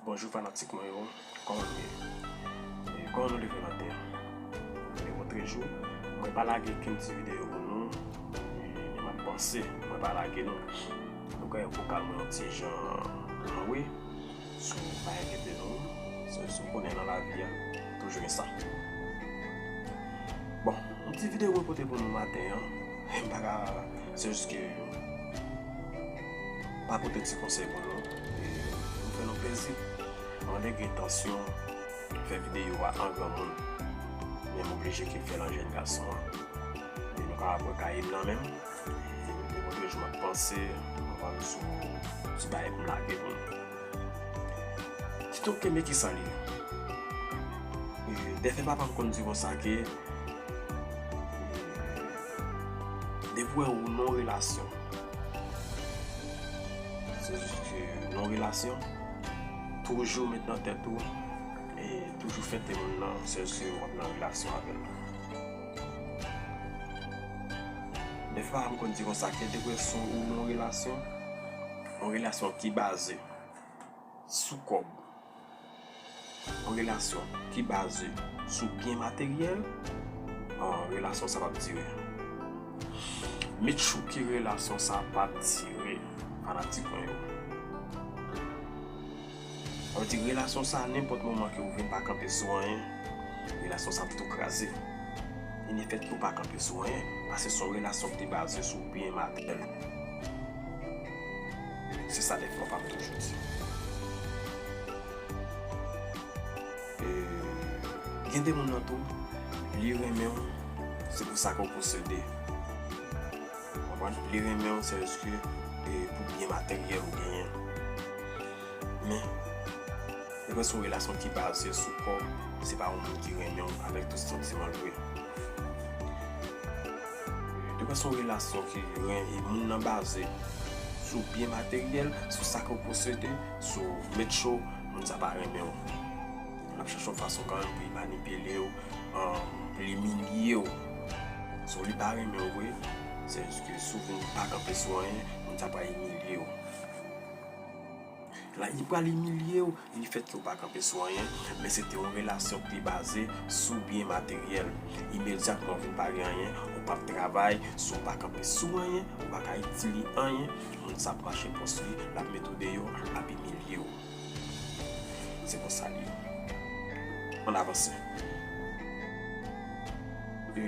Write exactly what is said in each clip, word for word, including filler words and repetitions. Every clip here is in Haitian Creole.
Bonjou fanatik mwen yo, kòman nou ye? E kòman nou leve maten an? Nou leve trè jou. Mwen pa lage kenn ti videyo pou nou. E m ap panse, mwen pa lage non. Nou ka wè vokal mwen yon ti jan anwe. So, pa enkyete nou. Se, se w konnen nan lavi a, toujou gen sa. Bon, yon ti videyo mwen pote pou nou maten an. M pa ka, se jis ke pa pote ti konsèy pou nou. E nou fè nou plezi. Mwen te gen entansyon fè videyo a an granmoun. Men m oblije ke fè l an jèn gason an. E nou ka wè kay m nan menm. E depi yon de jou m ap panse, m ap sou ti bagay pou m lage pou nou. Kidonk, men kisa l ye. E, dèfè papa m konn di konsa ke, e, depi w wè ou nan yon relasyon, se jis ke nan yon relasyon, toujou met nan tèt ou, e toujou fè timoun nan, se jis ke w ap nan relasyon avè l. Dèfè papa m konn di konsa ke depi w wè ou nan yon relasyon, yon relasyon ki baze sou kòb, yon relasyon ki baze sou byen materyèl, an, relasyon sa p ap dire. Met chou ke relasyon sa p ap dire, fanatik mwen yo. Sa vle di relasyon sa, nenpòt moman ke ou vin pa kanpe sou anyen, relasyon sa ap tou kraze. E lefèt ke ou pa kanpe sou anyen, paske se yon relasyon ki te baze sou byen materyèl. Se sa dèfwa papa m toujou di. E, gen de moun nan tou, li renmen w, se pou sa ke w posede. Konprann? Li renmen w, se jis ke, e, pou byen materyèl ou genyen. Men, depi se yon relasyon ki baze sou kò, se pa yon moun ki renmen w avèk tout santiman l vre. Depi se yon relasyon ki ren, e moun nan baze sou byen materyèl, sou sa ke w posede, sou met chou, moun sa pa renmen w. L ap chache yon fason kanmenm pou li manipile w, an, pou li imilye w. So, li pa renmen w vre, se jis ke si w vin pa kanpe sou anyen, moun sa pral imilye w. La, li pral imilye w, lefèt ke w pa kanpe sou anyen, men se te yon relasyon ki te baze sou byen materyèl. Imedyatman w vin pa gen anyen, ou p ap travay, si w pa kanpe sou anyen, ou pa ka itili anyen, moun sa ap mache pòs li, l ap mete w deyò, l ap imilye w. Se konsa l ye. Ann avanse. E,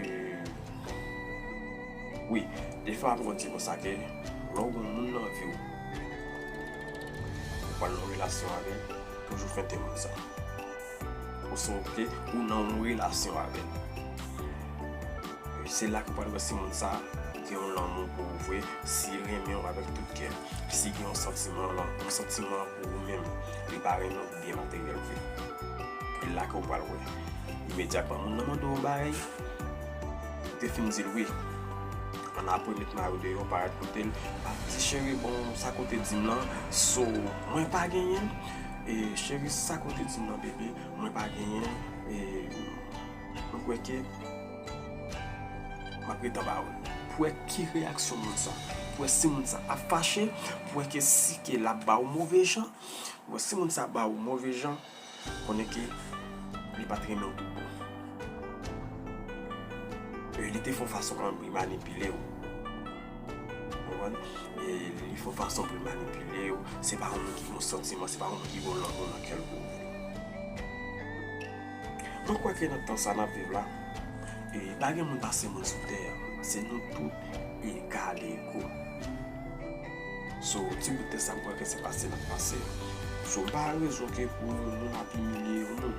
wi, dèfwa m konn di konsa ke lè w gen yon moun nan vi w, ou pral nan yon relasyon avè l, toujou fente moun sa. Oswa ke ou nan yon relasyon avè l. Se la ke w pral wè si moun sa gen yon lanmou pou ou vre, si l renmen w avèk tout kè, si gen yon santiman, yon santiman pou ou menm, li pa renmen w pou byen materyèl vre. E la ke w pral wè. Imedyatman, moun nan mande w yon bagay, ou te fin di l wi. Ann apre, met mayo deyò, parèt kote l, ap di, cheri, bon, sa ke w te di m lan, so, mwen pa genyen l. E, cheri, sa ke w te di m lan, bebe, mwen pa genyen l. E, mwen kwè ke m ap ret anba w. Pou wè ki reyaksyon moun sa. Pou wè si moun sa ap fache, pou wè ke si ke l ap ba w move jan, pou wè si moun sa ap ba w move jan, konnen ke li pa t renmen w tout bon. E li te fè yon fason kanmenm pou li manipile w. Konprann? E li fè yon fason pou li manipile w. Se pa yon moun ki gen yon santiman, se pa yon moun ki gen yon lanmou nan kè l pou ou. Mwen kwè ke nan tan sa n ap viv la, e pa gen moun pase moun sou tè a. Se nou tout egal ego. So, ti bout tè sa, m kwè ke se pase n ap pase. So, m pa wè rezon ke pou yon moun ap imilye yon moun.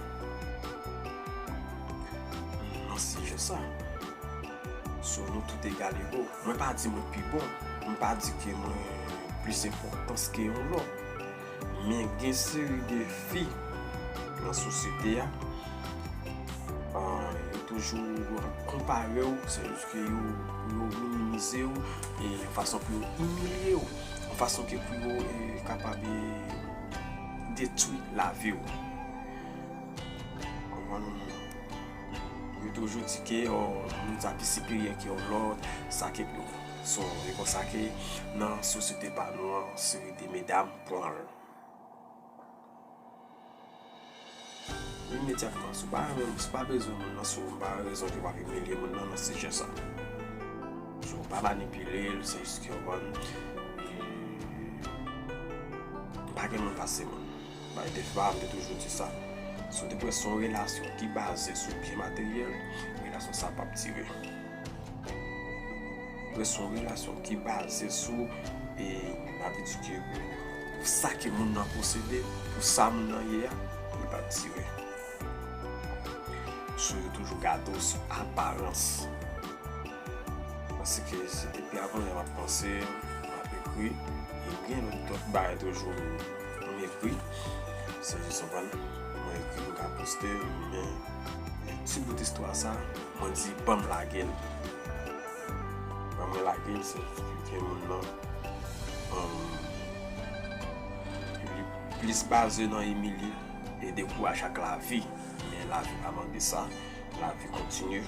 Nan sijè sa. So, nou tout egal ego. Mwen pa di mwen pi bon. Mwen pa di ke mwen plis enpòtans ke yon lòt. Men gen seri de fi nan sosyete a, ah, yo toujou ap konpare w, se jis ke yo, yo minimize w, e yon fason pou yo imilye w, yon fason ke pou yo, e, kapab, e, detwi lavi w. Konprann? Yo toujou di ke, oh, moun sa pi siperyè ke yon lòt, sa ke pou. So, e konsa ke nan sosyete pa nou an, seri de medam pran l. Imedyatman, si w pa renmen, si w pa bezwen moun nan, si w pa rezon ki w ap imilye moun nan nan sijè sa. Si w pa manipile l, se jis ke w konprann. Pa gen moun pase moun. Bay defa, m te toujou di sa. Si w te pran se yon relasyon ki baze sou byen materyèl, relasyon sa p ap dire. Pran se yon relasyon ki baze sou, e, n ap di ke sa ke moun nan posede, pou sa moun nan ye a, li p ap dire. Si w toujou gade w sou aparans. Paske se depi avan yè m ap panse, m ap ekri, e gen lòt, lòt bagay toujou m ekri. Se jis yon bann mwen ekri, m ka poste, men ti bout istwa sa, mwen di ban m lage l. Ban mwen lage l, se ke moun nan, um, li plis baze nan imilye e dekouraje ak lavi. Men lavi pa mande sa. Lavi kontinye.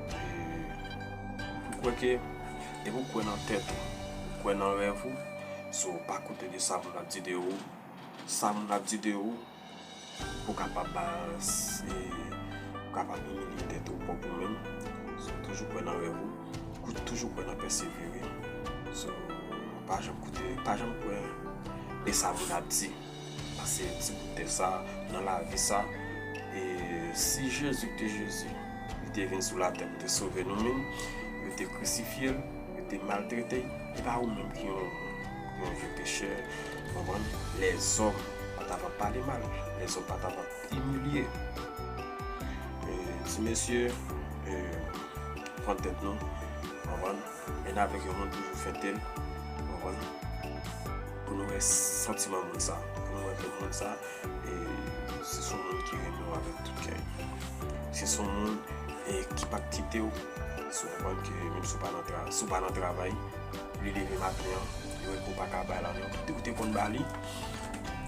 E, ou kwè ke, depi ou kwè nan tèt ou, ou kwè nan rèv ou, so pa koute de sa moun ap di de ou, sa moun ap di de ou, pou kapab ba, e, pou kapab imilye tèt ou pwòp ou menm. So toujou kwè nan rèv ou, kou-, toujou kwè nan pèsevere. So pa janm koute, pa janm kwè de sa moun ap di. Pase ti bout tè sa, nan lavi sa. E si Jezi ki te Jezi, li te vin sou latè pou te sove nou menm, yo te krisifye l, yo te maltrete l, e pa ou menm ki yon, yon vye pechè, w konprann? Lèzòm pa t ap pale mal, lèzòm pa t ap imilye. E, ti mesye, e, pran tèt nou, w konprann? Men avèk yon moun toujou fente l, w konprann? Pou nou wè santiman moun sa, pou nou wè ke moun sa, e, se son moun ki renmen w avèk tout kè. Se son moun, e, ki p ap kite w. Si w konprann ke menm si w pa nan tra-, si w pa nan travay, li leve maten an, li wè ke w pa ka ba l anyen. Ou te, ou te konn ba li,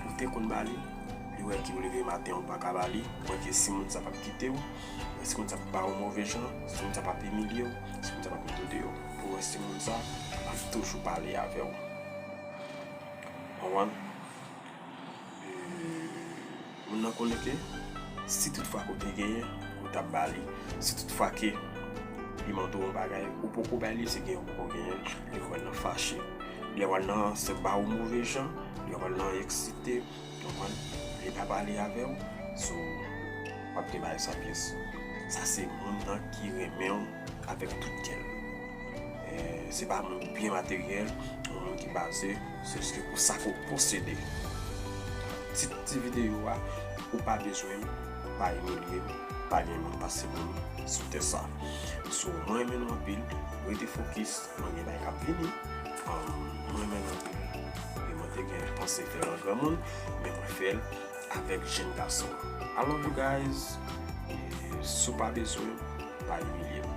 ou te konn ba li, li wè ke w leve maten an, ou pa ka ba li, ou wè ke si moun sa p ap kite w, si moun sa p ap ba w move jan, si moun sa p ap imilye w, si moun sa p ap mete w deyò, pou wè si moun sa ap toujou pale avè w. Konprann? E, moun nan konnen ke si tout fwa ke w te genyen, ou t ap ba li. Si tout fwa ke li mande w yon bagay, ou poko bay li, se genyen ou poko genyen, li wè l nan fache. Li wè l nan se ba w move jan, li wè l nan eksite, w konprann? Li pa pale avè w, so, w ap gen bagay sa pyès. Sa se moun nan ki renmen w avèk tout kè l. E, se pa moun byen materyèl, yon moun ki baze, se jis ke pou sa ke w posede. Tit ti videyo a, ou pa bezwen m, pa imilye m, pa gen moun pase moun sou tè sa. So, mwen renmen nou anpil, rete fokis, mwen gen bagay k ap vini. Um, mwen renmen nou anpil, e mwen te gen panse fè l an granmoun, men mwen fè l avèk jèn gason. I love you guys. E si w pa bezwen m, pa imilye m,